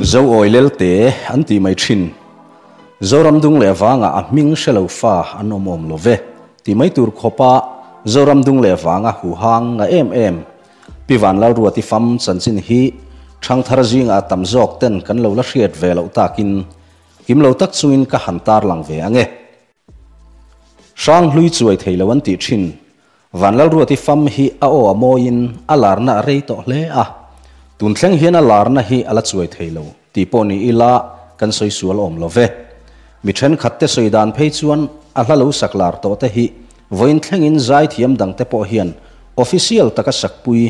Zo awi lelte an tih mai thin. Zoram dung leh vangah a hming hre lo fa an awm awm lo ve tih mai tur khawpa Zoram dung leh vanga huhang nga em em Pi Vanlalruati fam chanchin hi Thangthar zingah tam zawk ten kan lo la hriat ve loh takin kim lo tak chungin ka han tarlang ve ang e. Hranghlui chuai thei lo an tih thin. Vanlalruati fam hi a aw a mawiin a larna a rei tawh hle a. Tun thleng hian a larna hi a la chuai thei lo tih pawh ni ila kan sawi sual awm lo ve. Mi thenkhat te sawi dan phei chuan a hla lo sak lar tawh te hi vawiin thlengin zaithiam dang te pawh hian official taka sakpui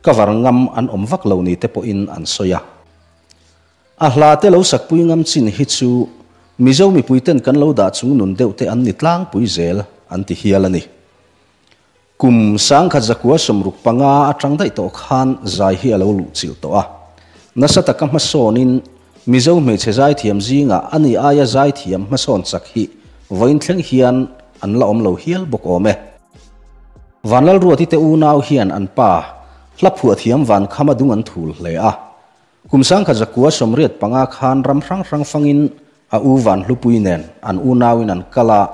cover ngam an awm vak lo ni te pawhin an sawi a. A hla te lo sakpui ngam chin hi chu Mizo mipui ten kan lo dah chung nun deuh te an ni tlangpui zel an ti hial a ni. Kum 1965 atang daih tawh khan zai hi a lo luh chilh tawh a. Nasa taka hmasawnin Mizo hmeichhe zaithiam zingah a ni aia zaithiam hmasawn chak hi vawiin thleng hian an la awm lo hial bawk awm e. Vanlalruati te unau hian an pa hla phuahthiam Vankhama dung an thul hle a. Kum 1985 khan ram hrang hrang fangin a u Van Hlupui nen an unauin an kal a,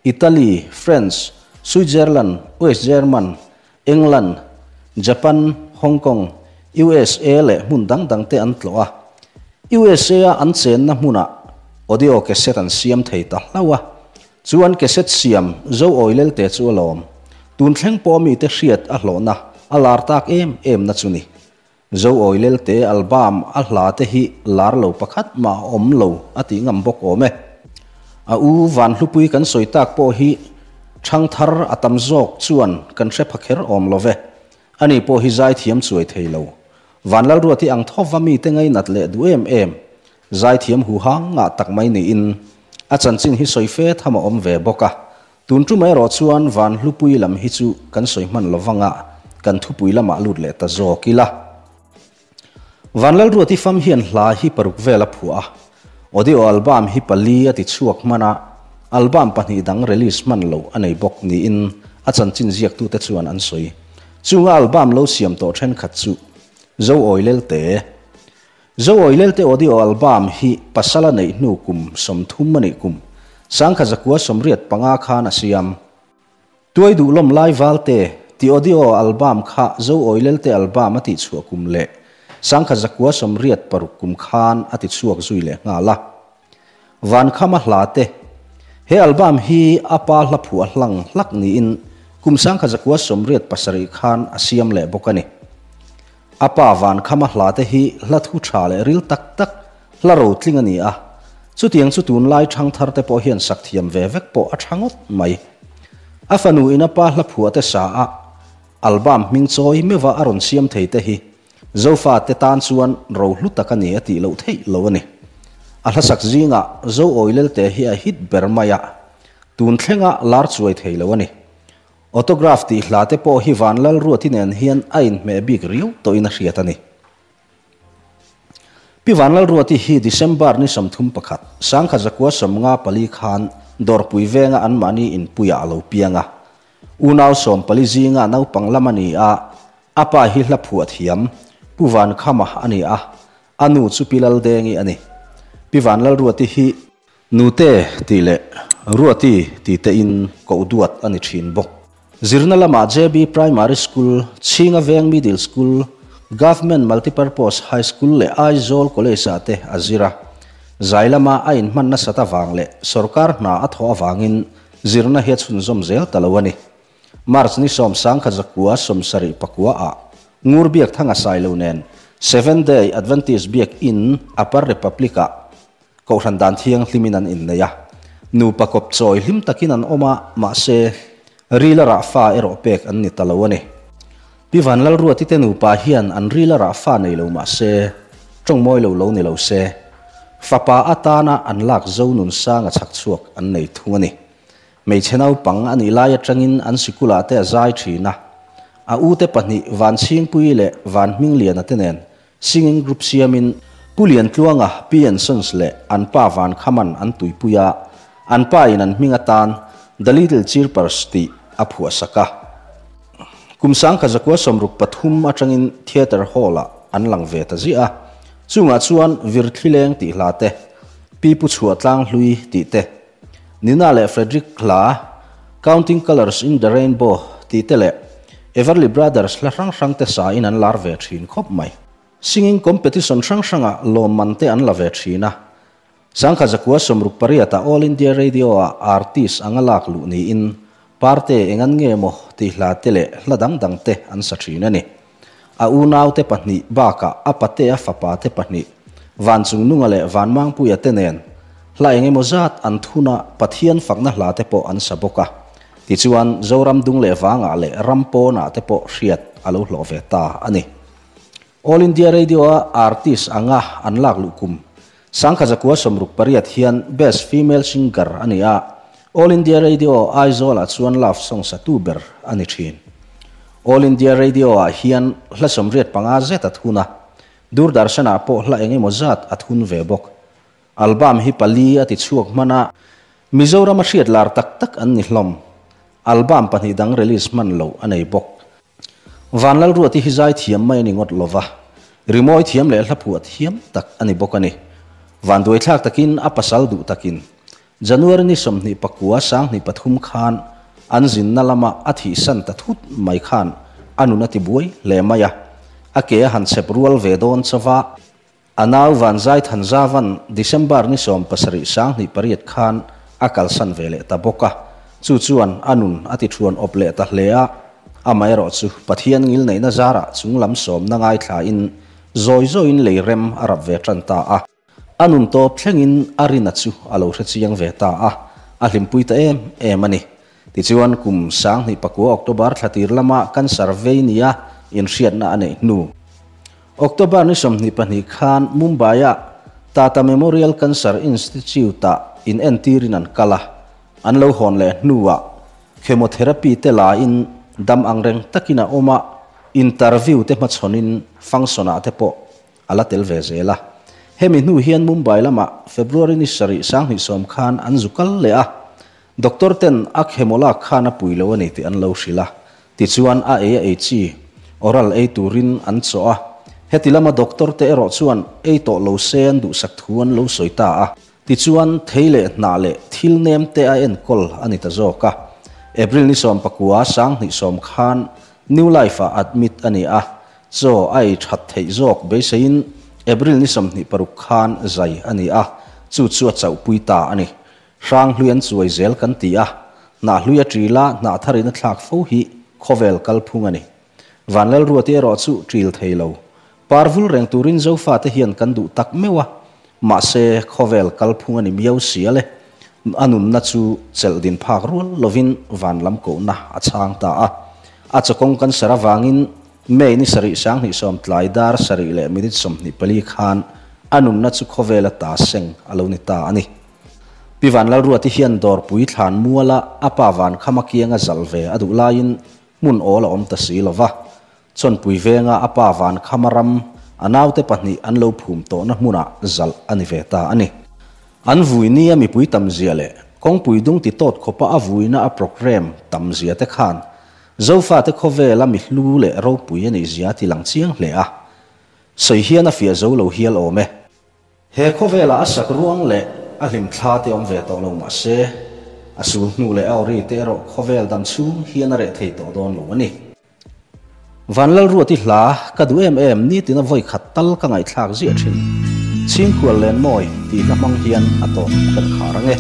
Italy, France, Switzerland, West German, England, Japan, Hong Kong, USA leh hmun dang dang te an tlawh a. USA a an chenna hmunah audio cassette an siam thei ta hlauh a. Chu an cassette siam Zo Awilelte chu a lawm. Tun thleng pawh mite hriat a hlawhna a lar tak em em na chu ni. Zo awi lelte album a hla te hi lar lo pakhat mah a awm lo a tih ngam bawk awm e. A u Vanhlupui kan sawi tak pawh hi thangthar a tam zawk chuan kan hre pha kher awm lo ve. Ani pawh hi zaithiam chuai thei lo. Vanlalruati ang thawva mite ngainat leh duh em em, zaithiam huhang ngah tak mai niin a chanchin hi sawi fe tham a awm ve bawk a. Tun tum erawh chuan Vanhlupui lam hi chu kan sawi hman lo vanga kan thupui lamah lut leh ta zawk ila. Vanlalruati fam hian hla hi paruk vel a phuah a, audio album hi pali a ti chhuak hman a, album pahnih dang release hman lo a nei bawk niin a chanchin ziaktute chuan an sawi. Chunga album lo siam tawh thenkhat chu Zo Awi Lelte, Zo Awilelte Audio Album hi pasal a neih hnu kum 30 a nih kum 1985 khan a siam. Tuai duh lawm lai valte ti audio album kha Zo Awilelte album a tihchhuah kum leh 1986 kum khan a tichhuak zui leh nghal a. Vankhama hla te He album hi a pa hla phuah hlang hlak niin kum 1987 khan a siam leh bawk a ni. A pa Vankhama hla te hi hla thu tha leh ril tak tak hla ro tling a ni a, chutiang chu tunlai thangthar te pawh hian sak thiam ve vek pawh a tha ngawt mai. A fanu in a pa hla phuah te sa a, album hming chawi meuha a rawn siam thei te hi Zofa te tan chuan ro hlu tak a ni a tih loh theih lo a ni. A hlasak zingah Zo Awilelte hi a hit ber mai a, tun thlenga lar chuai thei lo a ni. Autograph tih hla te pawh hi Vanlalruati nen hian a inhmeh bik riau tawhin a hriat a ni. Pi Vanlalruati hi December ni 31, 1954 khan Dawrpui venga anmahni inpuiah a lo piang a. Unau 14 zinga naupang lam a ni a, a pa hi hla phuah thiam Pu Vankhama a ni a, a nu chu Pi Laldengi a ni. Pi Vanlalruati hi. Nute tih leh Ruati tih te in koh duat a ni thin bawk. Zirna lamah JB Primary School, Chhinga Veng Middle School, Government Multipurpose High School leh Aizawl College ah te a zir a. Zai lama a inhman nasat avang leh sawrkar hna a thawh avangin zirna hi a chhunzawm zel ta lo a ni. March ni 10 1979 ah Ngur Biak Thanga Sailo nen Seventh Day Adventist Biak In Upper Republic ah Kohhran dan thianghlimin an innei a, nupa kawp chawi hlim takin an awm a, mahse, rila rah fa erawh pek an ni ta lo a ni. Pi Vanlalruati te nupa hian an rila rah fa nei lo mahse, tawng mawi lo lo ni lo se, fapa atana an lak zo nunsanga chhak chhuak an nei thung a ni. Hmeichhe naupang a nih lai atangin an sikulah te a zai thin a, a ute pahnih Vanchhingpuii leh Vanhmingliana te nen Singing group siamin Pu Liantluanga, Pi and Sons leh an pa Vankhaman an tuipui a, an pa in an hming atan The Little Chirpers tih a phuah sak a. Kum 1963 atangin Theatre Hall ah an lang ve ta ziah a. Chungah chuan Virthlileng tih hla te, Pi Pu Chhuah Tlang Hlui tih te, Nina leh Frederick hla Counting Colours in the Rainbow tih te leh Everly Brothers hla hrang hrang te sa in an lar ve thin khawp mai. Singing competition hrang hrangah lawmman te an la ve thin a. 1968 ah All India Radio ah artist anga lak luh niin Parte engan nge maw tih hla te leh hla dang dang te an sa thin a ni. A unaute pahnih bakah a patea fapa te pahnih, Vanchungnunga leh Vanmangpuia te nen hla eng emaw zat an thun a, Pathian fakna hla te pawh an sa bawk a. Tichuan, Zoram dung leh vangah leh ram pawnah te pawh hriat a lo hlawh ve ta a ni. All India Radio-a artist anga an lak luh kum 1968 hian Best Female Singer a ni a, All India Radio Aizawl-ah chuan love song satu ber a ni thin. All India Radio-ah hian hla 85 zet a thun a, Doordarshan-ah pawh hla eng emaw zat a thun ve bawk. Album hi pali a ti chhuak hman a, Mizorama hriat lar tak tak an ni hlawm. Album pahnih dang release hman loh a nei bawk. Vanlalruati hi zai thiam mai a ni ngawt lo va, rimawi thiam leh hla phuah thiam tak a ni bawk a ni. Vanduaithlak takin a pasal duh takin January ni 29 2003 khan an zinna lama a thihsan ta thut mai khan a nun a ti buai hle mai a, a ke a han chep rual ve dawn chauh a. A nau Vanzai Thanzavan December ni 17 2008 khan a kalsan ve leh ta bawk a, chu chuan a nun a ti thuan awp leh ta hle a, amaherawh chu Pathian ngilneihna zarah chunglam sawmna ngaithlain zawi zawiin lei rem a rap ve tan ta a. A nun tawp thlengin a rina chu a lo hre chiang ve ta a, a hlimpui ta em em a ni. Tichuan kum 2009 October thla tir lama cancer vei nia inhriatna a neih hnu. October ni 22 khan Mumbai-a Tata Memorial Cancer Institute-ah inentirin an kal a, an lo hawn leh hnuah chemotherapy te lain dam angreng takin a awm a, interview te hmachhawnin function-ah te pawh a la tel ve zel a. Hemi hnu hian Mumbai lamah February ni 7 2010 khan an zu kal leh a, doctor ten a chemo lak khan a pui lo a ni tih an lo hrilh a. Tichuan a ei a ei chi, oral ei turin an chawh a. Heti lama doctor te erawh chuan ei tawh lo se an duhsak thu an lo sawi ta a. Tichuan thei leh hnah leh thil nem te a enkawl a ni ta zawk a. April ni 19 2010 khan New Life ah admit a ni a, chaw a ei that theih zawk beiseiin April ni 26 khan zai a ni a, chu chu a chauhpui ta a ni. Hrang hlui an chuai zel kan ti a, hnah hlui a ṭil a, hnah tharin a thlak fo hi khawvel kalphung a ni. Vanlalruati erawh chu ṭil thei lo. Parvul reng turin Zofate hian kan duh tak meuh a, mahse khawvel kalphung a ni miau sia le. A nunna chu chelh din phak rual lovin van lam kohna a chhang ta a. A chawkawng cancer avangin May ni 7 2010 tlai dar 7 leh minute 24 khan a nunna chu khawvela ta seng a lo ni ta a ni. Pi Vanlalruati hian dawrpui thlan muala a pa van khama kianga zal ve a duh laiin hmun awl a awm ta si lo va. Chawnpui venga a pa van khama ram a naute pahnih an lo phum tawhna hmunah zalh a ni ve ta a ni. An vui nia mipui tam zia leh kawngpui dung ti tawt khawpa a vuina a program tam zia te khan Zofate khawvela mi hlu leh ropui a nih zia ti lang chiang hle a. Sawi hian a fiah zo lo hial awm e. He khawvela a sak ruang leh a hlim thla te awm ve tawh lo mah se, a sul hnu leh a awri te erawh khawvel dam chhung hian a reh thei tawh dawn lo a ni. Vanlalruati hla ka duh em em nitina vawi khat tal ka ngaihthlak ziah thin. Chhingkhual Lenmawi tih hla hmang hian a tawp kan khar ang e.